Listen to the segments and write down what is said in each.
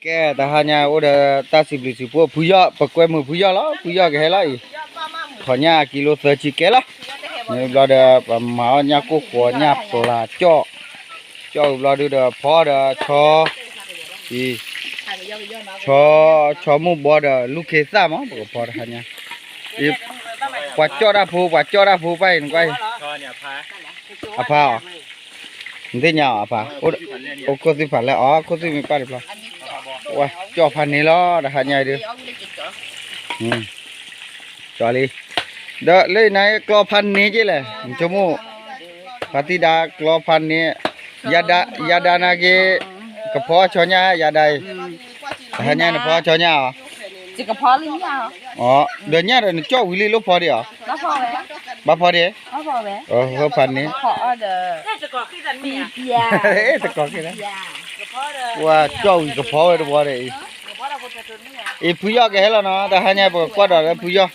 ကဲ တဟါညါအိၣ်ဒီးတၢ်စံးဘျုးစံးဖှိၣ် ဖုယီၢ် ပကွဲမုာ်ဖုယီၢ်လီၤ ဖုယီၢ်ကဟဲလီၤအံၤ, ထီၣ်ညၣ်ကံလိသၢဆံကဲလီၤ, န့ၣ်ဘျီဒီး ပမၤအီၣ်ညၣ်ကိၢ်ဃိးညၣ်ပျၢ်ကၠီၣ်, ကၠီၣ်ဝံၤဘျီဒုဒီးဖီဒီးဆီ, အံၤ, ဆီ, ဆီမိၢ်ဘီဒီးလူၢ်ခ့သၣ်မး ပကဖီတဟါညါ, အံၤ, ပှၤကၠီၣ်တၢ်ဖိ ပှၤကၠီၣ်တၢ်ဖိပၢ်အံၤ နကွၢ်အံၤ, အဖါအီၤ နသ့ၣ်ညါအီၤအဖါ, အိၣ်ခိၣ်သွံၣ်ဖးလဲၢ်အီၤ ခိၣ်သွံၣ်မ့ၢ်ပၢ်တဖျီ, ဝဲကၠီၣ်ဖးန့ၣ်လီၤ တဟါညါအံၤဒုး, ကၠီၣ်လံ, ဒီးလၢနၤကျီဖးန့ၣ်က့လဲၣ် နဆိကမိၣ်, ဖါတံၢ်ဒါကျီဖးန့ၣ်, ယၤဒါနာ်က့, ကဖီဆီညၣ်ယၤဒါအံၤ, တဟါညါနဖီဆီညၣ်အီၤ, ဒီးညၣ်ဒီးနကၠီၣ်ဝံၤလံလိၣ်ဖီဒံးအီၤ, ဘၣ်ဖီဒံး, ဖါန့ၣ်, တကီၢ်ဃ့ၢ်, ဝဲကၠီၣ်ဝံၤကဖီဝဲတဘီဒီးအံၤ, အံၤဖုယီၢ်ကဟဲလီၤနီၤ တဟါညါပကကွၢ်ဒီးလၢဖုယီၢ်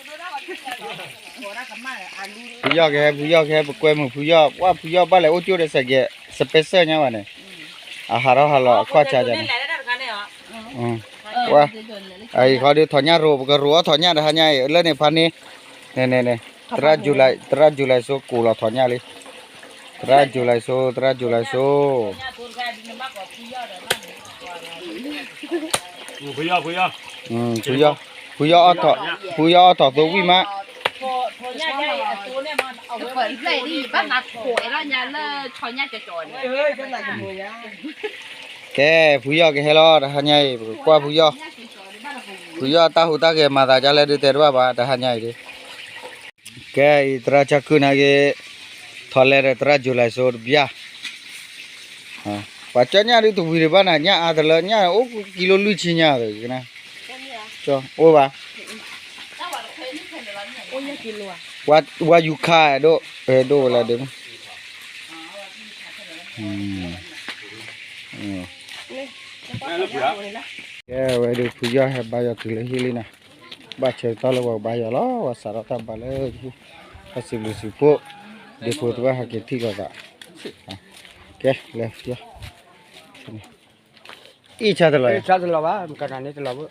ဖုယီၢ်ကဟဲ ဖုယီၢ်ကဟဲ ပကွဲမုာ်ဖုယီၢ် ပှၤဖုယီၢ်ဘၣ်လဲၤအိၣ်ကၠိဒီးစဲးကဲး စပဲးစၢၣ်ညါဘၣ်န့ၣ်, အဟးထီၣ်ဟးလီၤအကွၢ်ဆါန့ၣ်, ဝဲ, အံၤခီဒုးထီၣ်ညၣ်ရိၤ ပကရိၤအီၣ်ထီၣ်ညၣ်တဟါညါအံၤ လၢန့ၣ်ဖါန့ၣ်, န့ၣ်န့ၣ်န့ၣ်, သရၣ်ယူၤလံ သရၣ်ယူၤလံစိကိးလီၤထီၣ်ညၣ်လံ, သရၣ်ယူၤလံစိ သရၣ်ယူၤလံစိ ဖုယီၢ်, ဖုယီၢ်အီၣ်ထီၣ်သိဝံၣ်မး, ကဲ ဖုယီၢ်ကဟဲလီၤ တဟါညါအံၤ ပကကွၢ်ဖုယီၢ်, ဖုယီၢ်တၢ်ဟူးတၢ်ဂဲၤမၤသးဒ်လဲၣ်ဒုးတဲတဘၣ်ဘၣ် တဟါညါအံၤဒုး, ကဲအံၤ သရၣ်ကၢ်ကုၢ်နာ်က့, ထီၣ်လဲၤဒီးသရၣ်ယူၤလံစိတဘျၣ် ပှၤကၠီၣ်ညၣ်ဒုးတဝံၤဒံးဘၣ်နၤ ညၣ်အါတလၢ ညၣ်အိၣ်ကံလိလွံၢ်ဆံညါ, အိၣ်ဘၣ်, ဝၤယူၤခါဒိၣ်, ဒိၣ်ဝဲလၢဒုး, ကဲဝဲဒုးဖုယီၢ်ဟဲဘါယွၤတုၤလၢဟံၣ်လံနီၤ, ဘၣ်ဆၢကတီၢ်လၢပှၤကဘါယွၤလီၤ ပှၤစးထီၣ်တၢ်လၢပှၤကဘါယွၤလီၤ ပှၤစံးဘျုးစံးဖှိၣ်, ဒ့ဖိတဖၣ်ဟဲက့ၤထံၣ်လိာ်သး, ကဲလဲၤဖုယီၢ်, အံၣ်ဆါတလီၤ, အံၣ်ဆါတလီၤဘၣ် မကနၤန့ၣ်တလီၤဘၣ်,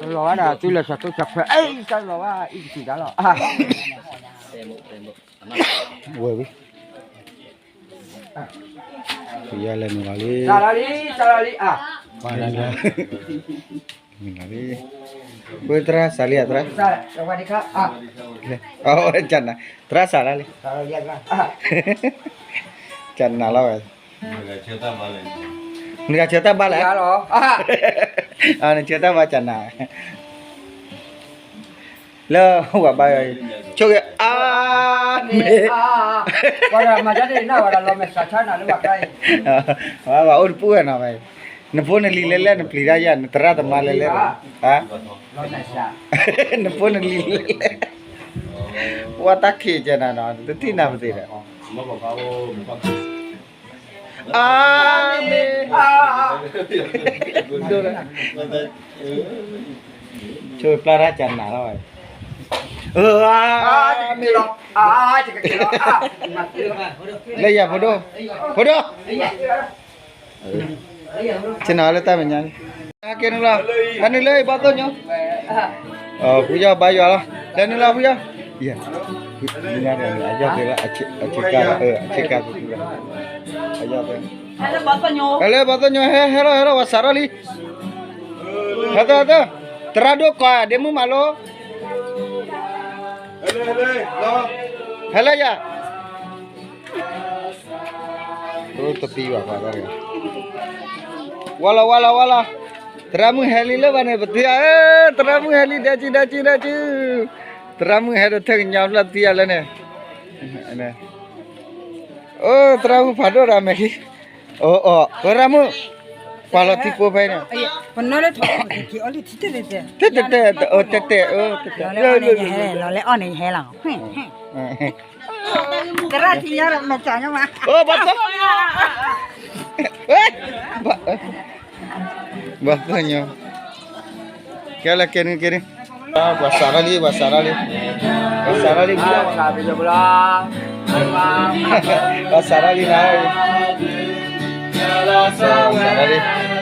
တလီၤဘၣ်ဒီး သုလဲၤဆၢထၢၣ်ဆၢဖၢ အံၣ်ဆါတလီၤဘၣ် အံၣ်ကစံးဒၣ်လီၤ, ဝဲဝံၤ ဖုယီၢ်လဲၤနုာ်လီၤလံ, စးလီၤလံ, စးလီၤလံ, မုၢ်လီၤလံ, ဝဲသရၣ်စးလံဧါသရၣ်, ကနၤ, သရၣ်စးလီၤလံ, ကနၤလီၤဝဲ, နဂၤဆၢတၢ်ဘါလဲၣ်, နဆၢတၢ်ဘါကနၤ လၢပှၤဘါယွၤအံၤ, ဆိၣ်ဂ့ၤအါမ့ၢ်, ပှၤမၤဒ်န့ၣ်နဝဲဒၣ်လီၤမဲာ်ဆှးဆါနၤလၢပှၤကျါအံၤ, ပှၤအိၣ်တပူၤဝဲနီၤ, နဖိနလံၤလဲၣ်လဲၣ် နပျံၤတၢ်ယၤ နသရၣ်သမါလဲၣ်လဲၣ်, နဖိနလံၤလဲၣ်လဲၣ်, ပှၤတၢ်ခံးကဲနၤနီၤ တထံၣ်နၤပသ့ၣ်ဒီး အါမ့ၢ်, ဆိၣ်ပျၢ်တၢ်ကနၤလီၤ, အါမ့ၢ်, လၢယၤဖိဒိၣ်, ဖိဒိၣ်, ဆ့ၣ်နီၤလၢတၢ်မဲာ်ညါလံ, ဟဲက့ၤနုာ်လီၤ, ဟဲနုာ်လၢဘီသိၣ်ညိ, ဖုယီၢ်ဘါယွၤလီၤ, လဲၤနုာ်လီၤဖုယီၢ်, အယီၢ်သ့ၣ်လၢ, အဆ့ကၤ, အဆ့ကၤ, အယီၢ်သ့ၣ်, ဟဲလၢဘီသိၣ်ညိ ဟဲ ဟဲလီၤ ဟဲလီၤ ပှၤစးထီၣ်လံ, ဟဲသၢ ဟဲသၢ, သရၣ်ဒိၣ်ကီး ဒ့မုၣ်မၤလိ, ဟဲလၢယၤ တပံၤဘၣ်ပှၤတၢ်တဂၤ, ဝါလီၤ ဝါလီၤ ဝါလီၤ, သရၣ်မုၣ်ဟဲလံလၢဘၣ်န့ၣ် ပသံဧါ, သရၣ်မုၣ်ဟဲလံ ဒဲကံ ဒဲကံ ဒဲကံ, သရၣ်မုၣ်ဟဲဒီးထၢၣ်ကညီဖျၢၣ်သံဧါလၢန့ၣ်, အိ သရၣ်မုၣ်ဖးဒိၣ်ဒီးမဲာ်ခံ, အိ အိ သရၣ်မုၣ်, ပှၤလီၤထံဖိဖဲန့ၣ်, တဲတဲတဲ တဲတဲ တဲတဲ, လီၤလဲၣ်အီၣ်န့ၣ်ယဟဲလီၤ, သရၣ်ထံညါဒီးမဲာ်ကၠီညါမး, ဘၣ်သၢညါ, ကဲလၢကဲနုာ်ကဲနုာ်, ပှၤစးထီၣ်လံ ပှၤစးထီၣ်လံ, ပှၤစးထီၣ်လံ, ပှၤစးထီၣ်လံနၤ, ပှၤစးထီၣ်လံ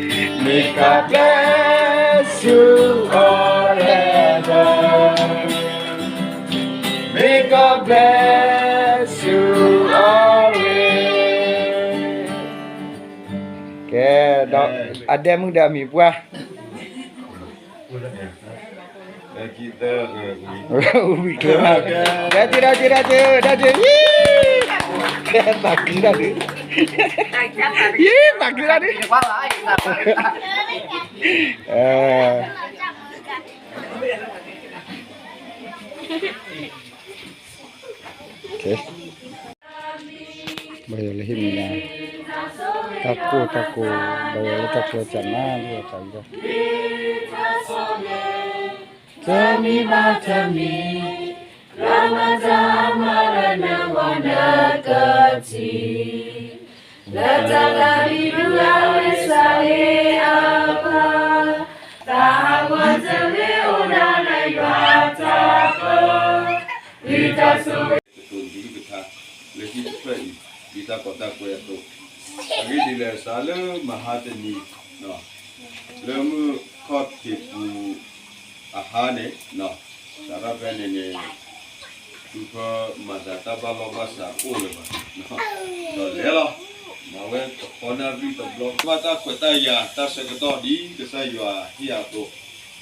May God bless you all ever. May God bless you always. ကဲ, ဒီးအဒဲမုၣ်ဒီးအမံၤပှၢ် ဝံၤကျိၤ, ဒၣ်က့ၤ ဒၣ်က့ၤ ဒၣ်က့ၤ ဒၣ်က့ၤ, ယံၤ, ကဲ သးကံဒၣ်ဒုး, ယံၤ သးကံဒၣ်ဒုး, ဘၣ်ယွၤလၢဟံၣ်မံၤလၢ်, တၢ်ကိၢ်တၢ်ကိၤ, ဘၣ်ယွၤလၢတၢ်ကျဲးစၢးနၤလၢတၢ်အံၤလီၤ. တမံၤဘၣ်တမံၤ, လၢမၤတၢ်မၤလၢနဂီၢ်နကထံၣ်, လၢတၢ်သးဝံၣ်ဒုးအဝဲစးဂ့ၤအပၢ်, တၢ်ဟးဂီၤတဂ့ၤအိၣ်ဒၣ်လၢယွၤအတၢ်ပၢ, ဝံတၢ်ဆိၣ်ဂ့ၤ ကတိၤဒုးကထါ လၢဟံၣ်တဖျၢၣ်အံၤ ဒ်တၢ်ကီတၢ်ခဲအသိး, အဂ့ၢ်ဒ်လဲၣ် စးလၢမဟါတနံၤ လၢမုၢ်ခီၣ်ထံးပူၤအဟါန့ၣ်, စးထီၣ်ဖဲန့ၣ်န့ၣ် သုဖၢမၤသးတၢ်ဘၣ်လီၢ်ဘၣ်စးအိၣ်လၢၤဘၣ်, ဒီးလဲၤလီၤ, မၤဝဲတခီနၣ်ရံၣ်တဘျီ ဘၣ်တၢ်ခွဲးတၢ်ယာ်တၢ်ဆၢကတီၢ်ဒ်ကစၢ်ယွၤဟ့ၣ်အသိး,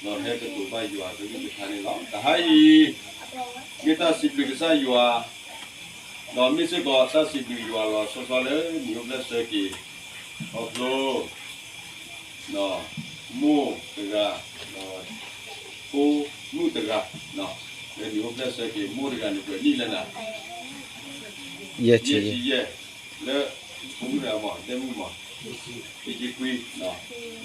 ဒီးဟဲကတိၤဘၣ်ယွၤကလုၢ်ကထါန့ၣ်လီၤ. တဟါအံၤ မ့ၢ်တၢ်စံးဘျုးကစၢ်ယွၤ ဒီးမ့ၢ်စ့ၢ်ကီးတၢ်စံးဘျုးယွၤလီၤဆီဆီလၢနံၣ်အိၣ်ဖျဲၣ်ဆၢက့ၤ ခီဖျိ မိၢ်တဂၤ, ဖိမုၣ်တဂၤ, လၢနံၣ်အိၣ်ဖျဲၣ်ဆၢက့ၤ မိၢ်တဂၤန့ၣ် ပှဲၤနံၣ်လဲၣ်နၤ, ယဲၢ်ဆံယဲၢ်, လၢဖိမုၣ်တဂၤမ့ၢ် ဒဲမုၣ်မ့ၢ် ခံဆံခွံ,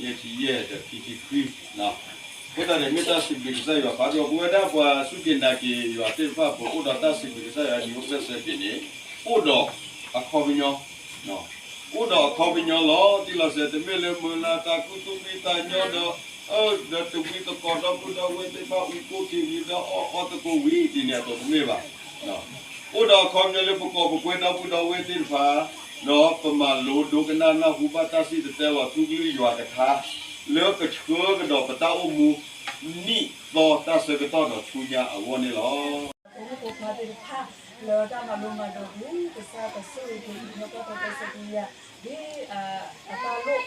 ယဲၢ်ဆံယဲၢ်ဒီးခံဆံခွံ, အဃိသတးန့ၣ် မ့ၢ်တၢ်စံးဘျုးကစၢ်ယွၤ ဖးဒိၣ် ပဝဲဒၣ်ပှၤစူၢ်က့ၤနာ်က့ၤယွၤသ့ၣ်တဖၣ် ပအိၣ်ဒီးတၢ်စံးဘျုးကစၢ်ယွၤ နံၣ်အိၣ်ဖျဲၣ်ဆၢက့ၤန့ၣ် အိၣ်ဒီးအခီပညီ, အိၣ်ဒီးအခီပညီလီၤတံၢ်လီၤဆဲး တမ့ၢ်လၢမုၢ်လၢ်တၢ်ကူၣ်သူၣ်ဖှံသးညီဒီး ဒီးတဝံတကီၢ်ဒီပုၢ်ဒီဝဲၢ်သ့ၣ်တဖၣ် ဝံကိၣ်က့ၤဝံဒီးအီၣ်အီသကိးဝံၤဒ်န့ၣ်အသိးတမ့ၢ်ဘၣ်. အိၣ်ဒီးအခီပညီလၢပကိးပကွဲဒီပုၢ်ဒီဝဲၢ်သ့ၣ်တဖၣ် ဒီးပမၤလိဒိကနၣ်နၢ်ဟူဘၣ်တၢ်စံၣ်တဲၤတဲလီၤထူကလုၢ်ယွၤကထါ လၢကဆှၢကဒီးပတၢ်အိၣ်မူ နံၣ်သီတၢ်ဆၢကတီၢ်ဒီးဆူညါအဂီၢ်န့ၣ်လီၤ. ဖိမုၣ်ဖိခွါသ့ၣ်တဖၣ် လၢတၢ်မၤလိမၤဒိးပူၤ ကစၢ်ကဆိၣ်ဂ့ၤက့ၤ ဟဲကီၢ်တၢ်တၢ်စဲကယၤ ဒ်အတၢ်လိၣ်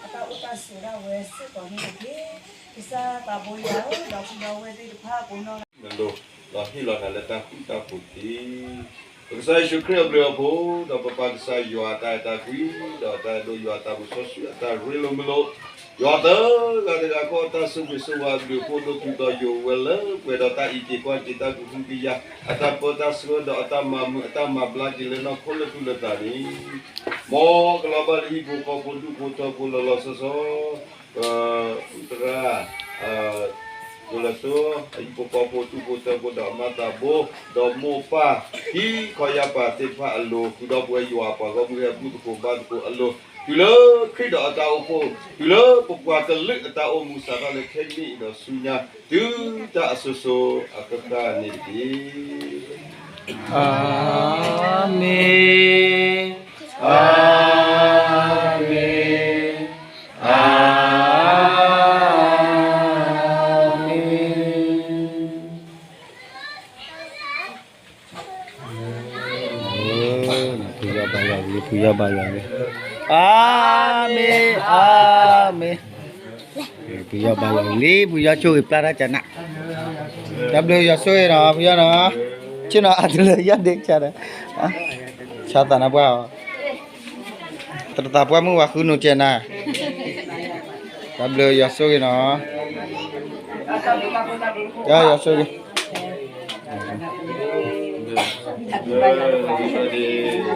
အတၢ်အိၣ်တၢ်ဆိးဒၣ်ဝဲစ့ၢ်ကီးန့ၣ်တက့ၢ်. ကစၢ်သးဘိယွၤဧၢဒီးပဒီဝဲၢ်သ့ၣ်တဖၣ်ကိးနီၢ်ဂၤ ဒီးဟ့ၣ်လီၤနၤလၢတၢ်ဃူတၢ်ဖိးတက့ၢ်. ပကစၢ်ယ့ၣ်ၡူးခရံာ်အဘျုးအဖှိၣ် ဒီးပပၢ်ကစၢ်ယွၤအတၢ်အဲၣ်တၢ်ကွံ ဒီးတၢ်အဲၣ်ဒိးယွၤတၢ်မုာ်စီဆှံအတၢ်ရ့လိာ်မုာ်လိာ် ယွၤတဂၤဒီးတဂၤဃီ တၢ်ဆိၣ်ဂ့ၤဆိၣ်ဝါအဘျုးအဖှိၣ်ဒိၣ်တုၤဒီးယိာ်ဝဲလၢပှဲၤဒီးတၢ်အံးက့ၤကွၢ်က့ၤ တၢ်ကဟုကယာ် အတၢ်ပၢတၢ်ဆှၢဒီးအတၢ်မၤမုာ် အတၢ်မၤဘျါက့ၤလၢနီၢ်ခိလၢသူၣ်လၢသးန့ၣ် မ်ကလီၤဘၣ်လၢဟံၣ်ဖိဃီဖိဒူၣ်ဖိထၢဖိလီၤလီၤဆီဆီ ပ သရၣ် လၢစိ အဟံၣ်ဖိဃီဖိ တူၢ်ဖိသၢဖိ ဒီးအမါသးဘိ ဒီးမိၢ်ပၢ် ဟံၣ်ခီယၢ်ပၤသ့ၣ်တဖၣ်အလိၤ ဃုာ်ဒီးပဝဲယွၤအပှၤဂီၢ်မုၢ်ဟဲဘူၣ်သကိးဘါသကိးအလိၤ တုၤလၢခရံာ်ဒီးအတၢ်အိၣ်ဖှိၣ် တုၤလၢပပှၤကလုာ်အတၢ်အိၣ်မူ စးထီၣ်လၢခဲကနံၣ်အံၤဒီးဆူညါ တုၤတၢ်အစိၤစိၤအဃၣ်ဃၣ်န့ၣ်တက့ၢ်. အၤမ့ၣ်, အၤမ့ၣ်, အၤမ့ၣ်. ဖုယီၢ်ဘါယွၤလံ, ဖုယီၢ်ဘါယွၤလံ, အၤမ့ၣ်, အၤမ့ၣ်. ဖုယီၢ်ဘါယွၤလံ, ဖုယီၢ်ဆိၣ်ဂ့ၤပျၢ်တၢ်ကနၣ်, တၢ်ဘျုးယွၤဆိၣ်ဂ့ၤနီၤ ဖုယီၢ်နီၤ, ဆ့ၣ်နီၤအတလၢယီၢ်ဒ့ကဆါဒီး, ဆါသးနါပှၢ်အီၤ တရသးပှၢ်မုၣ်ဝၤဃုနိကဲနၤ, တၢ်ဘျုးယွၤဆိၣ်ဂ့ၤနီၤ, ယွၤဆိၣ်ဂ့ၤ တၢ်ဘျုး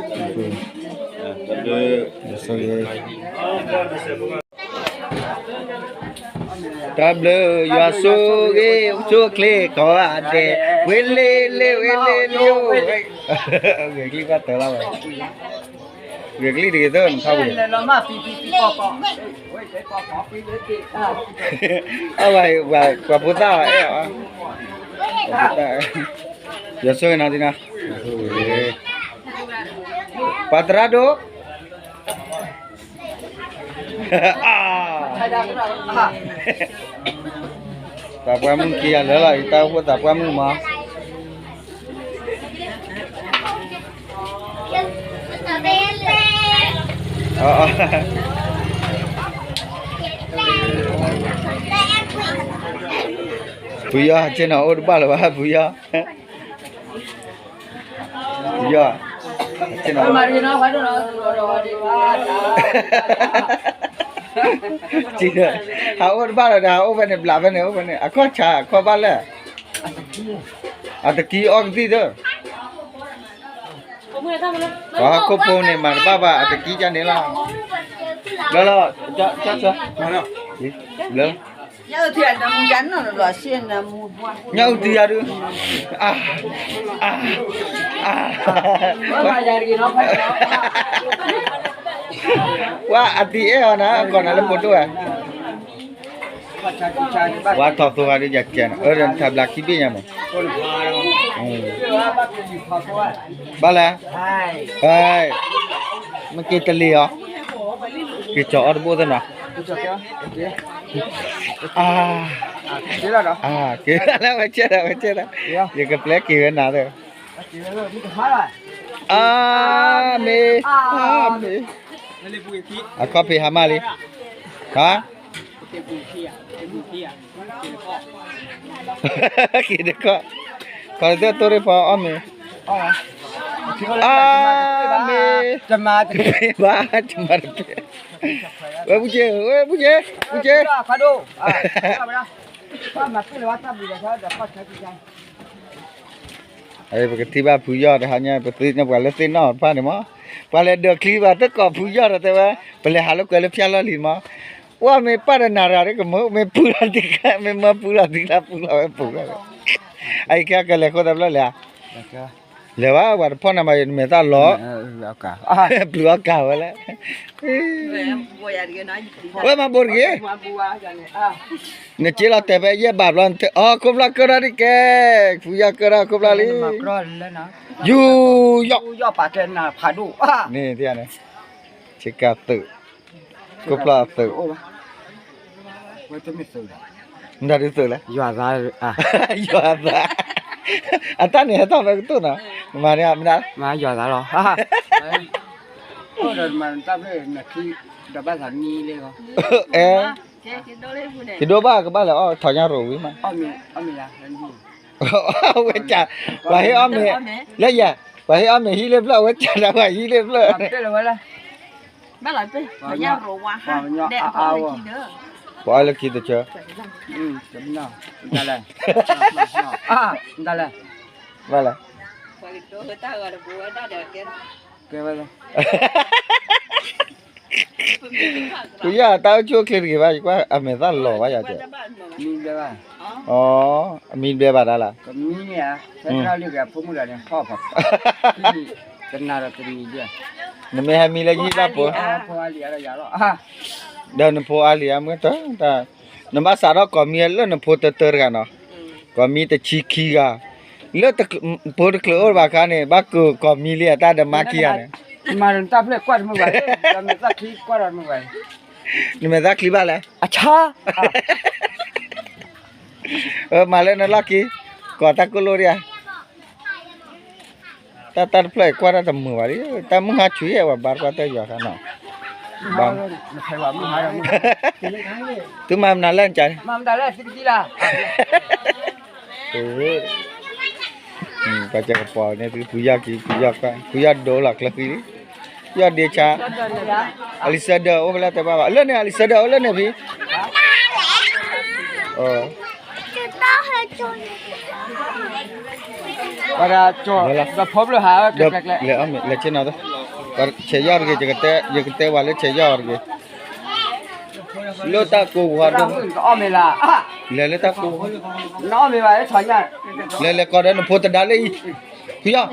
ယွၤဆိၣ်ဂ့ၤ အိၣ်ဆူၣ်အိၣ်ချ့ကိးဂၤဒဲး, ဝ့ၢ်လ့လ့ ဝ့ၢ်လ့လ့, ဂဲၤကလံၣ်ဘၣ်တၢ်လီၤဝဲ, ဂဲၤကလံၣ်တဂ့ၤသၢနထီၣ်ဝံၤ, အဝဲ ပှၤဖိသၣ်အဲၣ်အီၤ, ယွၤဆိၣ်ဂ့ၤနီၤသံနီၤ, ပှၤသရၣ်ဒိၣ် သးပှၢ်မုၣ်ခံဂၤလၢာ်လီၤ, ယတၢ်အိၣ်ဖှိၣ်သးပှၢ်မုၣ်မး, ဖုယီၢ် ဆ့ၣ်နီၤအိၣ်တဘၣ်လၢၤဘၣ် ဖုယီၢ်, ဖုယီၢ်, ဆ့ၣ်နီၤ ဟးအိၣ်တဘၣ်လၢၤဒီး ဟးအိၣ်ဖဲန့ၣ် ဘျးဖဲန့ၣ် အိၣ်ဖဲန့ၣ် အခီၣ်ဆါ အခီၣ်ဘၣ်လဲၣ်, အတကံအီၣ်ကသံၣ်သၢ, ပှၤဟီၣ်ခိၣ်ဖိန့ၣ် မၤတဘၣ်ဘၣ် အတကံကန့ၣ်လီၤ, လၢလီၤ, လၢ ညၣ်အုၣ်တံၤယၤဒုး, အါ, အါ, အါ, ပှၤအတံၤအဲၣ်အီၤနၤ အကိးနၤလၢဖိဒိၣ်ဧါ, ပှၤထီၣ်သိဂၤဒုးယၤကဲနၤ အၢ ထးဘျးခံဘ့ၣ်ညါမး, ဘၣ်လဲၣ်, မ့ၢ်က့ၤတလံၤအီၤ, က့ၤကၠီၤအီၣ်တဘိၣ်သ့ၣ်နီၤ, အါ, အါ, က့ၤလၢဝဲကဲဒီး ဝဲကဲဒီး, ယကပျဲက့ၤဝဲနၤသ့ၣ်, အါမ့ၢ်, အါမ့ၢ်, အခီၣ်ဖံးဟါမၢ်လံ, ဟါ က့ၤတခီ, ပှၤတသ့ၣ်တိၢ်ရ့ၣ်ဖီအီၣ်မ့ၤ, အါမ့ၤ, တမၤတပ့ၤဘၣ်, တမၤတပ့ၤ, ဝဲပူၤက့ၤ, ဝဲပူၤက့ၤ, ပူၤက့ၤ, ပကထံၣ်ဘၣ်ဖုယီၢ်တဟါညါ ပသ့ၣ်ညါပှၤလၢသ့ၣ်နီၣ်တဖၣ်န့ၣ်မး, ပှၤလဲၤဒိးချံဘၣ်သကိးဖုယီၢ်ဒီးတဲဝဲ, ပလဲၤဟးလိာ်ကွဲလၢဖၠၣ်လီၢ်လံၤမး, ပှၤမ့ၢ်ပာ်ဒီးနၤရၤဒီးကမၢ မ့ၢ်ပူၤလီၤသံကျါ မ့ၢ်မၢပူၤလီၤသံကျါ ပူၤလီၤဝဲပူၤလီၤ, အအံၤခဲကလဲၤဃိသးဖျၢၣ်လဲၣ်ဧါ, လဲၤဝဲ ပှၤတဖီၣ်နၤမး ယမဲာ်သၣ်လီၤ, ပျုၤအီၣ်ကၤဝဲလဲၣ်, ဝဲမၤဘိးတဂ့ၤ နစ့လီၤတဲာ်ဖဲ ယဲၢ်ဘးဘျီ အီ ခိၣ်ဖျီၣ်ကၢၢ်ထီၣ်ဒ်ကဲ, ဖုယီၢ်ကၢၢ်ထီၣ်ခိၣ်ဖျီၣ်လံ, ယူၤယီၢ်, န့ၣ်, ဆ့ကၤသုး, ခိၣ်ဖျီၣ်အသုး, မတၤဒုးသုးလဲၣ်, ယွၤသး, အတၢ်န့ၣ်ဟဲထီၣ်ဖဲကတိၢ်နီၤ, မၤန့ၣ်, မၤယွၤသးလီၤ, အဲ ကဒိဘၣ်ကဘၣ်လဲၣ် အီၣ်ထီၣ်ညၣ်ရိၤဝံၤမး, ဝဲက, ပှၤဟ့ၣ်အီၣ်မ့ၤ, လၢယၤ, ပှၤဟ့ၣ်အီၣ်မ့ၤဟံၣ်လၢဖျၢၣ် အဝဲကးဒီးပှၤဟံၣ်လၢဖျၢၣ်, ပှၤအီၣ်လၢခံတဆၢ, ဘၣ်လဲၣ်, ကဲဝဲလီၤ, ဖုယီၢ်တၢ်အိၣ်ဆူၣ်အိၣ်ချ့တဂ့ၤဘၣ် ယကွၢ်အမဲာ်သၣ်လီၤဘၣ်ယၤကဲ, မံဘျဲဘၣ်, အီ, အမံဘျဲဘၣ်တၢ်လၢ်, နမ့ၢ်ဟဲမံလၢယဟံၣ်ဘၣ်ဖိ, ဒီးနဖိအါလံၤအမ့ၢ်တၢ်, နဘၣ်စးထီၣ်ကိးမံၤလၢနဖိတၢတၢတဂၤနီၤ, ကိးမံၤတဆံခံဂၤ, လၢဖိတချုးအိၣ်ဘၣ်အခါန့ၣ် ဘၣ်ကိးမံၤလံအတၢ်ဒီးမါခံဂၤန့ၣ်, နမဲာ်သၣ်ချံဘၣ်လဲၣ်, မၤလၢနလီၢ်ခံ, ကိးတၢ်ကိၢ်လိၣ်ဒံးဧါ တၢ်တၢ်တဖျၢၣ်အံၤကွၢ်တၢ်တမုာ်ဘၣ်လံ, တၢ်မုၢ်ဟါဆူယဲၢ်ဝဲဘါတကွၢ်တၢ်ယွၤခါနီၤ, ဘါ, သုမၤမနုၤလၢနက, ပှၤကပီၤန့ၣ် ဖုယီၢ်ကံ, ဖုယီၢ်ကွၢ်, ဖုယီၢ်ဒိလီၤကျၢၤဃံလံ, ဖုယီၢ်ဒ့ဆါ, အလံၤဆၢဒၢးအိၣ်ဖဲလဲၣ်တဲဘၣ်ဘၣ်, လၢန့ၣ် အလံၤဆၢဒၢးအိၣ်လၢန့ၣ်ဖံ လဲၤအီၣ်မ့ၤ, လဲၤဆ့ၣ်နီၤ, ဆဲးယီၢ်တဂ့ၤ, ယကတဲဝဲလၢဆဲးယီၢ်တဂ့ၤ, လၢတၢ်ကိးဝီၤဒိၣ်, လဲၤလၢတၢ်ကိးဝီၤ, လဲၤလဲၤကိးဒီးနဖိသဒါလၢအံၤ, ဖုယီၢ်,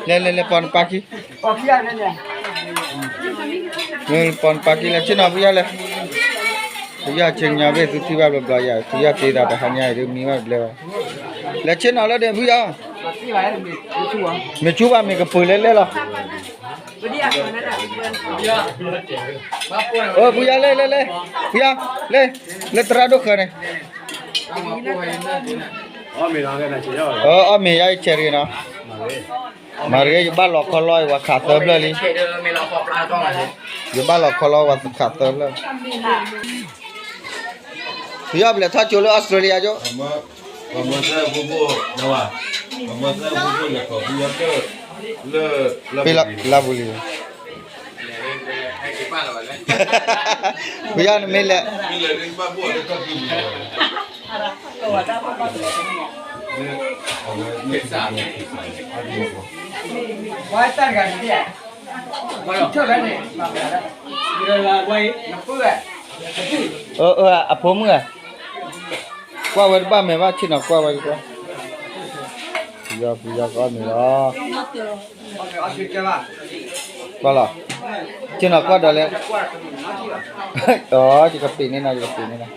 လဲၤလဲၤလဲၤပိာ်နပၢ်ခံ လဲၤပိာ်နပၢ်ခံ လဲၤဆ့ၣ်နီၤဖုယီၢ်လဲၣ်, ဖုယီၢ်ဆ့ၣ်ညီဘ့ၣ်သုထံၣ်ဘၣ်ဘျီဘျီယၤ ဖုယီၢ်တ့သးတဟါညါအံၤဒုးမံဘၣ်တဘျဲဘၣ်, လဲၤဆ့ၣ်နီၤလၢဒ့ဖုယီၢ်, မ့ၢ်ဆူၣ်ဘၣ်မ့ၢ်ကပၢၤလဲၣ်လဲၣ်လီၤ, ဖုယီၢ်လဲၣ်လဲၣ်လဲၣ်, ဖုယီၢ်လဲၣ်, လၢသရၣ်ဒိၣ်ဃၢၤန့ၣ် အီၣ်မ့ၤယါအံၤဆဲးတဂ့ၤနီၤ, မၤတဂ့ၤ ယဘၣ်လီၤခီလီအံၤ ပှၤခးသၢဖျၢၣ်လံ, ယဘၣ်လီၤခီလီပှၤခးသၢဖျၢၣ်, ဖုယီၢ်ပလဲၤထီၣ်ကၠိလၢအီစထြ့လယါကၠိ, ပလၢပူၤလံ, ဖုယီၢ်နမ့ၢ်လဲၤ အဖိမုၣ်ဧါ, ကွၢ်ဝဲတဘၣ်မဲာ်ဘၣ် ဆ့ၣ်နီၤကွၢ်ဝဲ, ဖုယီၢ်ဖုယီၢ်ကအီၣ်မ့ၤလီၤ, ကွၢ်လီၤ, ဆ့ၣ်နီၤကွၢ်ဒီးလဲၣ်, ယကပ့ၤန့ၢ်နီၤ ယကပ့ၤန့ၢ်နီၤ,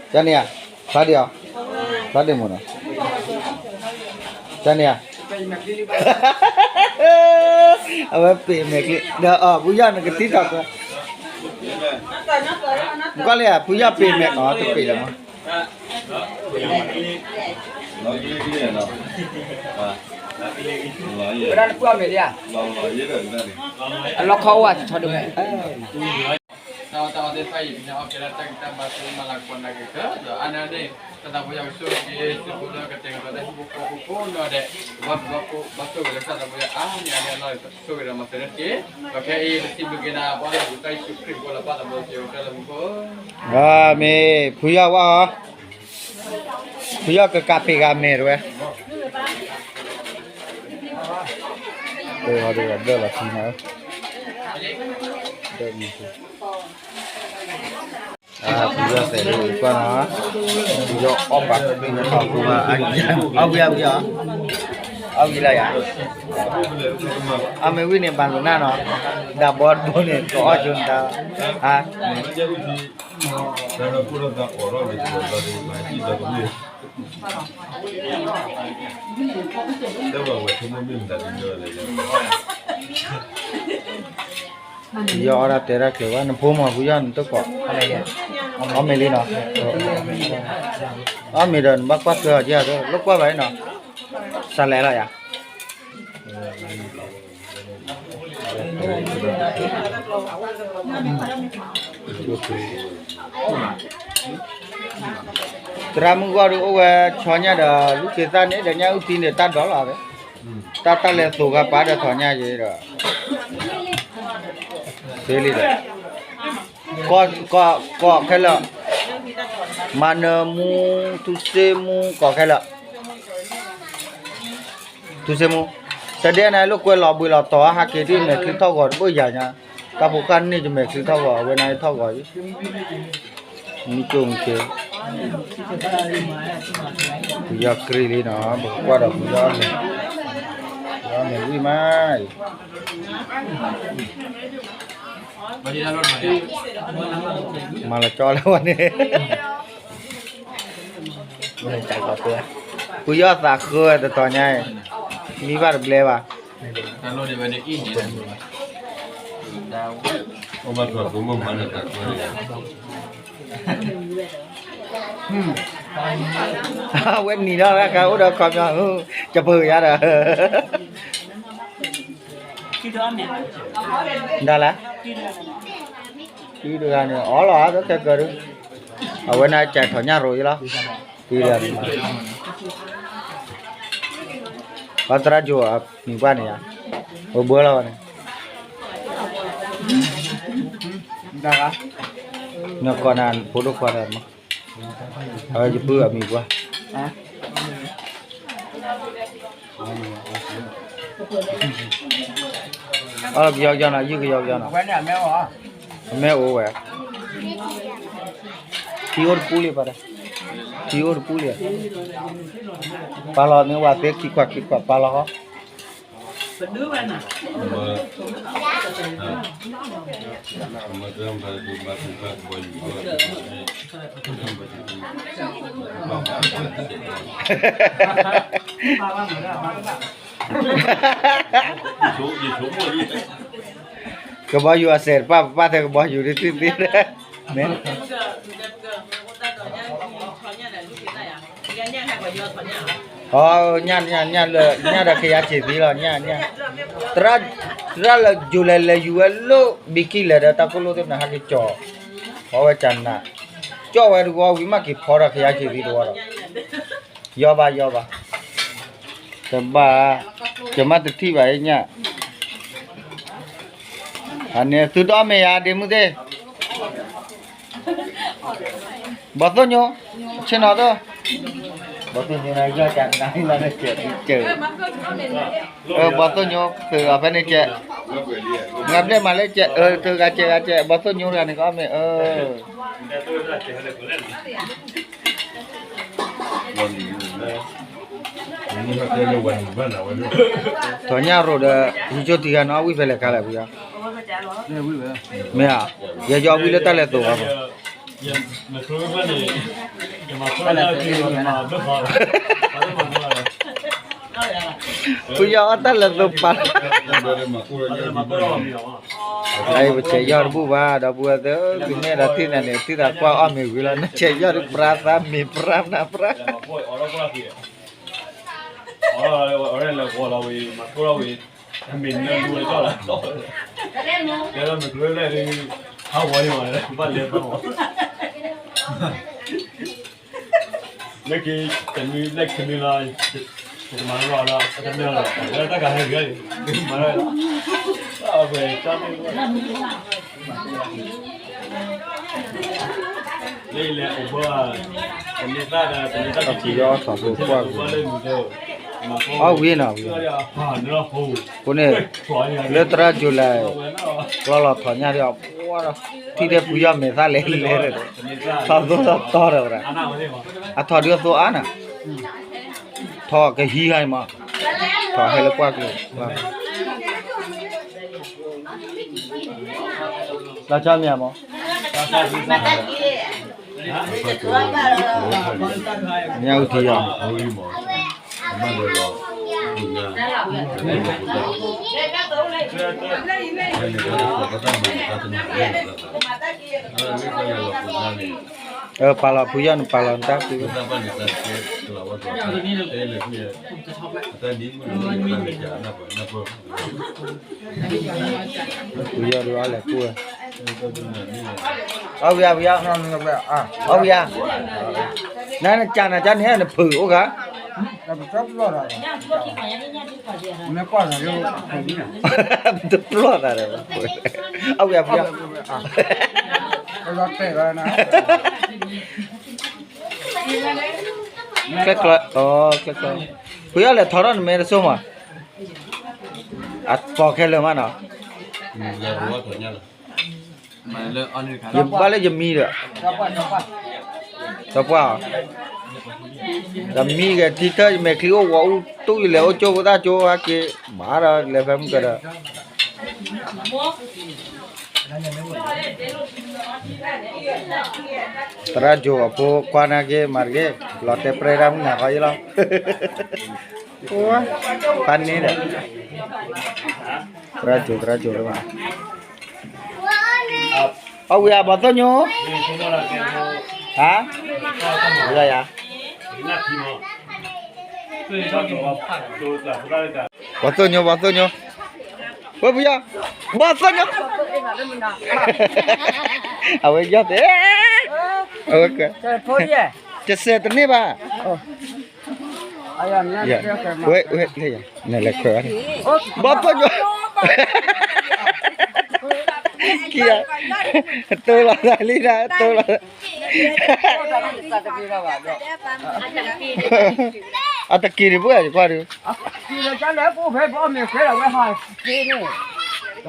ကန့ၣ်ဧါ, ဖျါဒံးအီၤ, ဖျါဒံးမ့ၢ်နီၤ, ကန့ၣ်ဧါ, အဝဲပ့ၤမဲာ်ချံ, ဒီးဖုယီၢ်နကထံၣ်ထီၣ်ကွၢ်, ကွၢ်လၢဖုယီၢ်ပ့ၤမဲာ်အီၤ တပ့ၤလၢၤမး, ဝဲဒၣ်နကွၢ်မဲာ်လံဧါ, အလီခီအိၣ်ဝဲဆီဒုး, တၢ်အီၣ်တၢ်အီသ့ၣ်တဖၣ်အံၤ ပညါအီၣ်ကဲဒၣ်တၢ်ဂံၢ်တၢ်ဘါ သုမၤလၤကပီၤနာ်က့ၤကၢ, ဒီးအါန့ၢ်န့ၣ် တၢ်သးဖိယီၤကဆိၣ်ဂ့ၤက့ၤ သုးဖိလၢကတဲာ်ကတီၤတၢ်ဟံၣ်ဖိဃီဖိကိးနီၢ်ဒဲး, ကဘၣ်ဘၣ်ဆိၣ်ဂ့ၤလၢတၢ်သးဖိယီၤအါန့ၢ်အါန့ၢ်အလီၢ် ဆိၣ်ဂ့ၤဒီးမၤစၢၤန့ၣ်တက့ၢ်. ဒီးခဲအံၤ ပစံးဘျုးက့ၤနၤ ပှၤလၢအပူၤတၢ်ယ့ၣ်ၡူးခရံာ်ဖိလၢပၢ်သးဘိက့ၤဝဲတၢ်လၢမူခိၣ်. အၤမ့ၣ်, ဖုယီၢ်ဝဲအီၤ, ဖုယီၢ်ကကးပ့ၤဂၤမဲာ်တဝဲ, အၢ ဒၢလီၤခံန့ၣ်, ဒၢမံၤ ဖုယီၢ်သဲးလၢကွၢ်နီၤ, ဖုယီၢ်အီၣ်ပာ်ဖုယီၢ်ထီၣ်ဖုဘၣ်, အီၣ်ဝံၤအီၣ်ဝံၤအီၣ်, အီၣ်ဝံၤလၢယၤ, အမ့ၢ်ဝံၤန့ၣ် ဘၣ်လိာ်နၢ်နီၤ, ဒၣ်ဘီတဘိန့ၣ် ကအီၣ်ကၠိနတၢ်, အါ ယအီၣ်ဒၣ်တဲဒၣ်ကျၢၤဘၣ် နဖိမၤဖုယီၢ်နတကိး, အီၣ်မ့ၤလံနီၤ, အီၣ်မ့ၤဒီးနဘၣ်ကွၢ်ထွဲအီၤကဲ, လိၣ်ကွၢ်ဘၣ်နီၤ, စးလဲၤလီၤယၤ, သရၣ်မုၣ်ဂီၢ်ဒုးအိၣ်ဝဲဆီညါဒီး လူၢ်ခ့သၣ်န့ၣ်ဒီး ညၣ်အုၣ်ဖံန့ၣ် တၢ်ဒိးလီၤဝဲ, တၢ်တၢ်လဲၤသိးဂၤပာ်ဒီးဆီညါယဲဒီး, သ့လံဒီး, ကိး, ကိးခဲလၢာ်, မၤနၢမူ, ထူစ့မူ ကိးခဲလၢာ် ထူစ့မူ, တဒဲန့ၣ် လိာ်ကွဲလီၤဘှံးလီၤတီၤ ဟးက့ၤဒ်မဲာ်ချံထီၣ်ဂီၤတဘိယၤညါ, တၢ်ဖိဃၢ်န့ၢ်ယမဲာ်ချံထီၣ်ဂီၤ အဝဲန့ၣ်ထီၣ်ဂီၤ, မံကၠိမံကၠိ ပယီၤကြံလံနီၤ, ပကကွၢ်ဒီးပယီၤန့ၣ်, ပယီၤန့ၣ်ဝံၣ်မးအံၤ, မၤလီၤကၠီလၢဝဲန့ၣ်, ပယီၤသးဃၢတတီၤညါ, မံဘၣ်တဘျဲဘၣ်. ဝဲနံၤဒီးတၢ်ခါအိၣ်ဒီးခီပညီ, ကပၢၤယါဒီး, ဒၣ်လဲၣ်, တဂၤန့ၣ် အီလီၤ ခဲကၢဒု, အဝဲန့ၣ်ကဲထီၣ်ညၣ်ရိၤအံၤလီၤ, တဂၤန့ၣ်, အသရၣ်ကၠိအမံၤပှၢ်န့ၣ်ယါ, ဝဲဘှၢလီၤဝဲန့ၣ်, နကီၢ်နၤဖိဒိၣ်ခွါဒီးမး, အဝဲယပုၢ်အမံၤပှၢ်, အီၣ်ကယီကယီနီၤ, ယုၢ်ကယီကယီနီၤ, အမဲၢ်အိၣ်ဝဲ, ထံအိၣ်တပူၤလံပၢ်, ထံအိၣ်တပူၤလံ, ပာ်လီၤန့ၢ်ဝဲသ့ခံခွးခံခွးပာ်လီၤဟီ. ကဘီယူၤအစဲးတပၣ် ပပၢ်ထဲကဘီယူၤဒ်သ့ၣ်သ့ၣ်, မ့ၢ် အ ညၣ်ညၣ်ညၣ်ဒီးခယါဆံးသံလီၤ, ညၣ်ညၣ်, သရၣ်လၢယူၤလဲၤလဲၤယူၤဝဲလိၣ် ဘံခံလဲၤဒီးတၢ်ကိၣ်လိၣ်သ့ၣ်မနုၤဟဲက့ၤကၠီၤ, အီဝဲကနး, ကၠီၣ်ဝဲတဝီဝံၤမးက့ၤဖီဒီးခယါဆံးသံတဝီဒီး, ယီဘၣ်ယီဘၣ်, တဘၣ်, ယမ့ၢ်တထံၣ်ဘၣ်အညၣ်, အန့ၣ်သုတအီၣ်မ့ၢ်ယၤဒ့မုၣ်သ့ၣ် ဘီသိၣ်ညိ, ဆ့ၣ်နီၤသိၣ်, ဘီသိၣ်ညိန့ၣ် ယီၢ်ကနၤလီၤန့ၣ်ကဲး, ဘီသိၣ်ညိ သုးအဖဲန့ၣ်ကဲး, ဂၤဘျဲၣ်မးလၢကဲး, သုးဂၤကဲးဂၤကဲး, ဘီသိၣ်ညိတဂၤန့ၣ်ကအီၣ်မ့ၢ်, ထီၣ်ညၣ်ရိၤဒီး ဟံးကၠိတံၢ်ဂၤန့ၣ် အီၣ်ဝံၣ်ဖဲလဲၣ်ခါလဲၣ်ပယီၤ, မ့ၢ်ဧါ, ယဲယအီၣ်ဝံၣ်လၢတၢ်လဲၤသိးဘၣ်မး ပယီၤအီၣ်တၢ်လဲၤသိးပာ်လီၤ, အအံၤပဆဲးယီၢ်တဘူၣ်ဘၣ် ဒီပုၢ်ဝဲၢ်သ့ၣ်ဧၢ, သုမ့ၢ်အဲၣ်ဒိးထံၣ်နၤန့ၣ် ထံၣ်သးကွၢ်အီၣ်မ့ၤဝံၤလီၤ, နဆဲးယီၢ်ဒုးပြါသးမ့ၤပြါနၤပြါ လၢတမံၤလၢ်လၢ်လၢ ဟးဝီၤန့ၣ်ဝဲ ဘၣ်လဲၤသီၣ်ဝဲ လၢခံတမံၤလၢခံမံၤလီၤ တမံၤလီၤ လၢတၢ်ကဟဲက့ၤ မၤလၢ အဝဲ လၢလဲၤအိၣ်ဘၣ် တမ့ၢ်သၣ်ဒီး တမ့ၢ်သၣ်ကံၣ်ကံၣ် အီၣ်ဝံၤနီၤ အဃိန့ၣ် လၢသရၣ်ကၠိလဲၣ် ကျီလီၤထီၣ်ညၣ်ဒီး ပှၤထံၣ်ထဲပူၤယီၢ်မဲာ်သၣ်လဲၤလဲၤဒီး ထီၣ်သိၣ်ထီၣ်တီဒီးဝဲဒၣ် အထီၣ်ဒုးအသိၣ်အါနီၤ ထီၣ်ကဟံးဟါအံၤမး ထီၣ်ဟဲလၢပှၢ်ကျိၤ လီၤဆီမ့ၢ်မး ညၣ်အုၣ်ထံယီၤ ပာ်လီၤဖုယီၢ်န့ၣ် ပာ်လီၤနတၢ်ဖု ဖုယီၢ်ဒုးအီၣ်လဲၤကူၣ်ဝဲ အီၣ်ဝံၤဧါ ဖုယီၢ် အီၣ်ဝံၤဧါ နကနၤကနဟဲနဖုအိၣ်ဂၤ တပျီၢ်သးဒီး အီၣ်ဝံၤဧါ ဖုယီၢ် ကျဲကျီ ဖုယီၢ်လဲၤထီၣ်ထီၣ်နမဲာ်တစိၢ်မး အပိာ်ခဲလၢာ်မးနီၤ ယဘၣ်လၢယမံဒီး ဒီးပှၢ်, တမံၤဂ့ၤထံထၢၣ် ယမဲာ်ချံအိၣ်ဂီၤအူတူၢ် ယလဲၤအိၣ်ကၠိဖိသၣ်ကၠိဟဲက့ၤ ဘၣ်ဒီးလဲၤဖဲမုၢ်ကဒီး သရၣ်ကၠိအဖိခွါနာ်က့ မၤတက့ၢ် လီၤတဲာ်ပြဲတၢ်မုၢ်နၤဃီအံၤလီၤ. ဖးန့ၣ်ဒီး သရၣ်ကၠိ သရၣ်ကၠိလၢ အဝံၤအဘီသိၣ်ညိ, ဟါ, ယၤယၤ, ဘီသိၣ်ညိ ဘီသိၣ်ညိ, ဝဲဖုယီၢ်, ဘီသိၣ်ညိ, အဝဲယီၢ်သ့, အဝဲ, တစဲးတန့ၢ်ဘၣ်. ဝဲ, ဝဲ, နလဲၤခွဲး, ဘီသိၣ်ညိ, ခံဂၤ, တိၢ်လီၤသးလံနၤ တိၢ်လီၤ, အတက့ၤဒံးပှဲၤယကွၢ်ဒုး, မ့ၢ်, က့ၤလီၤ,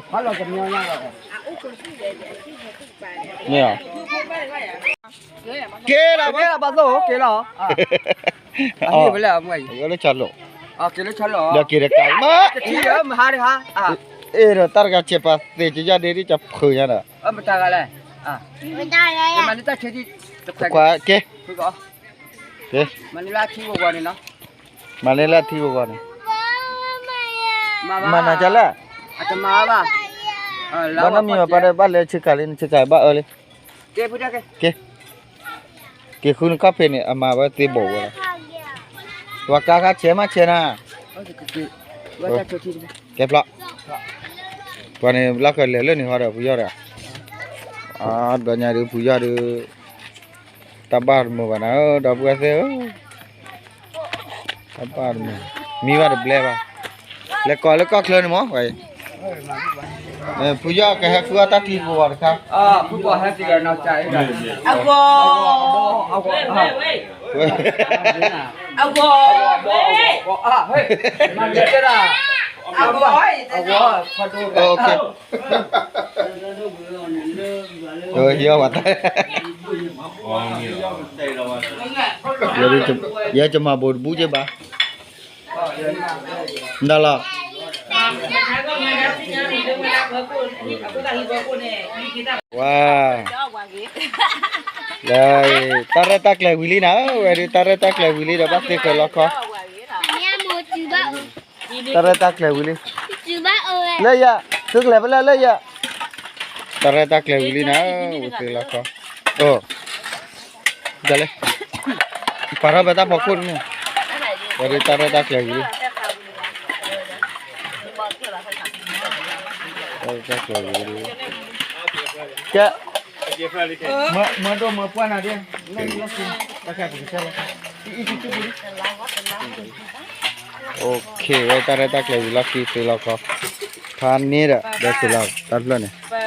ဘီသိၣ် က့ၤလီၤ, လၢဆီလိာ်, ဒီးက့ၤတကး, အ့ၣ်ဒီးတၢ်တဂၤဆဲးပာ်သ့ၣ်ကယၢ်ဒ့ဒ်ကဖုးညါဒီး, တခွါက့ၤ, မၤန့ၢ်လၢထံဂီၤဂီၤန့ၣ်, မၤနၤကလဲၣ်, ဘၣ်နီတမံၤဘၣ် ပၢ်ဒီးဘၣ်လဲၤဆ့ကၤလံ နဆ့ကၤဘၣ်အၢလံ, က့ၤ, က့ၤဃုနခီၣ်ဖံးန့ၣ် အမၤဝဲသ့ဘိးဝဲလီၤ, ပှၤကါခါဆဲးမးဆဲးနၤ, ကဲဖျီ, ပှၤန့ၣ်လီၢ်ကလဲၤလၢန့ၣ်ဟီဒီး ဖုယီၢ်ဒီး, ဘျီညါဒုး ဖုယီၢ်ဒုး တၢ်ဘၣ်တမုာ်ဘၣ်နၤဧၢ ဒီပုၢ်ဝဲၢ်သ့ၣ်ဧၢ, တၢ်ဘၣ်တမုာ်, မံဘၣ်တဘျဲဘၣ်, လဲၤကိးလၢကီၢ်ချၢန့ၣ်မး, ဖုယီၢ်ကဟဲဃုအီၣ်တၢ်ထံဖိဝီတခါ, အဂီၤ, အဂီၤ, အဂီၤ, အဂီၤ, ယဲယမၤဘိးတဘူၣ်က့ဘၣ်, ဒၣ်လီၤ, ဝါ, လၢ, တၢ်ရဲၣ်တၢ်ကျဲၤဝံၤလံနၤ, ဝဲဒုးတၢ်ရဲၣ်တၢ်ကျဲၤဝံၤလံဒီး ဘၣ်သ့ဃဲၤလီခီ, တၢ်ရဲၣ်တၢ်ကျဲၤဝံၤလံ, လၢယၤ, သုကလဲၤဖဲလဲၣ်လၢယၤ, တၢ်ရဲၣ်တၢ်ကျဲၤဝံၤလံနၤ, ဝဲသ့လီခီ, တၢ်လဲၣ်, ပာ်ထီၣ်ဖဲတၢ်ဖီခိၣ်တမ့ၢ်, ဝဲဒုးတၢ်ရဲၣ်တၢ်ကျဲၤဝံၤလံ, တၢ်ရဲၣ်တၢ်ကျဲၤဝံၤလံ, ကဲ, မၢဒိၣ်မၢပှၢ်နၤဒ်, လၢလၢ, တၢ်ခါပကဆဲးလီၤ, အိၣ်ခ့ဝဲတၢ်ရဲၣ်တၢ်ကျဲၤဝံၤလီၢ်ခံသ့လီခီ, ဖးန့ၣ်ဒီး ဒီးသ့လီၤတၢ်ဖျၢၣ်န့ၣ်